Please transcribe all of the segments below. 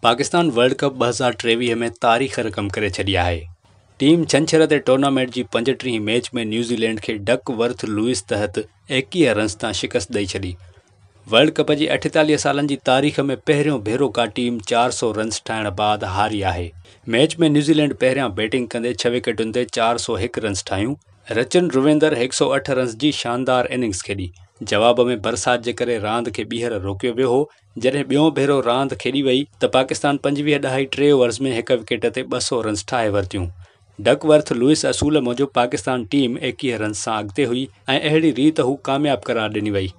Pakistan world cup 2023 ۾ تاريخ رقم ڪري ڇڏي آهي. ٽيم ڇنڇر تي ٽورنامينٽ جي 35 ميچ ۾ نيوزيلينڊ کي ڊڪ ورٿ لوئس تحت 21 رنز تان شڪست ڏئي ڇڏي. ورلڊ ڪپ جي 48 سالن جي تاريخ ۾ پهريون ڀيرو ڪا ٽيم 400 رنز ٺاهڻ بعد هاري آهي. ميچ ۾ نيوزيلينڊ پهريان بيٽنگ ڪندي 6 وڪيٽن تي 401 رنز ٺاهيون. رچن رويندر 108 رنز جي شاندار اننگز کيڏي. جواب ۾ برسات جي ڪري راند کي ٻيهر روڪيو ويو هو، جڏهن ٻيون ڀيرو راند کيڏي وئي ته پاڪستان 25.3 اوورز ۾ هڪ وڪيٽ تي 200 رنز ٺاهي ورتيون. ڊڪ ورٿ لوئس اصول موجب پاڪستان ٽيم 21 رنز سان اڳتي هئي ۽ اهڙي ريت هو ڪامياب قرار ڏني وئي.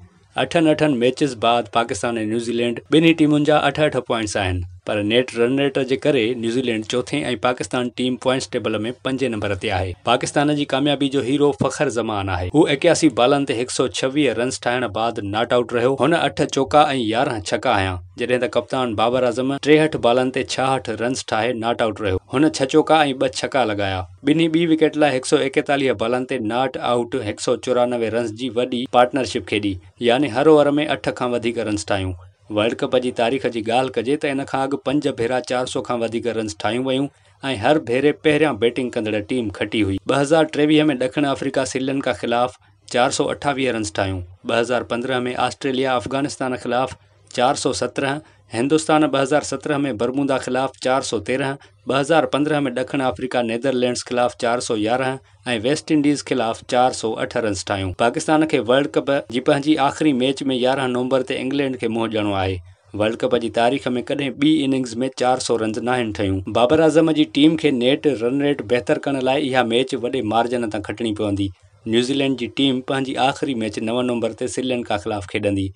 اٺن اٺن ميچز بعد پاڪستان ۽ نيوزيلينڊ ٻنهي ٽيمن جا اٺ اٺ پوائنٽس آهن پر نيٽ رن ريٽ جي ڪري نيوزيلينڊ چوٿين ۽ پاڪستان ٽيم پوائنٽس ٽيبل ۾ پنجين نمبر تي آهي. پاڪستان جي ڪاميابي جو هيرو فخر زمان آهي. هو 81 بالن تي 126 رنز ٺاهڻ بعد not out رهيو. هن اٺ چوڪا ۽ 11 ڇڪا هنيا، جڏهن ته ڪپتان بابر اعظم 63 بالن تي 66 رنز ٺاهي not out رهيو. هن ڇهه چوڪا ۽ ٻه ڇڪا لڳايا. ٻنهي ٻي وڪيٽ لاء 141 بالن تي not out 194 runs جي وڏي پارٽنرشپ کيڏي، يعني هر اوور ۾ اٺ کان وڌيڪ رنز ٺاهيون. ورلڊ ڪپ جي تاريخ جي ڳالهه ڪجي ته ان کان اڳ پنج ڀيرا 400 کان وڌيڪ رنز ٺاهيون ويون ۽ هر ڀيري پهريان بيٽنگ ڪندڙ ٽيم کٽي هئي. 2023 ۾ ڏکڻ آفريڪا سريلنڪا خلاف 428 رنز ٺاهيون، 2015 ۾ آسٽريليا افغانستان خلاف 417، هندستان 2017 ۾ برمودا خلاف 413، 2015 ۾ ڏکڻ آفريڪا نيدرلينڊز خلاف 411 ۽ ويسٽ انڊيز خلاف 408 رنز ٺاهيون. پاڪستان کي ورلڊ ڪپ جي پنهنجي آخري ميچ ۾ 11 نومبر تي انگلينڊ کي منهن ڏيڻو آهي. ورلڊ ڪپ جي تاريخ ۾ ڪڏهن ٻي اننگز ۾ 400 رنز ناهن ٺهيون. بابر اعظم جي ٽيم کي نيٽ رن ريٽ بهتر ڪرڻ لاء اها ميچ وڏي مارجن تان کٽڻي پوندي. نيوزيلينڊ جي ٽيم پنهنجي آخري ميچ 9 نومبر تي سريلنڪا خلاف کيڏندي.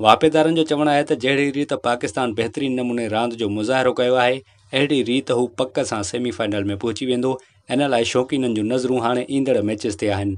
واهپيدارن جو چوڻ آهي ته جهڙي ريت پاڪستان بهترين نموني راند جو مظاهرو ڪيو آهي اهڙي ريت هو پڪ سان سيمي فائنل ۾ پهچي ويندو ان لاء شوقينن جون نظرون هاڻي ايندڙ ميچز تي آهن.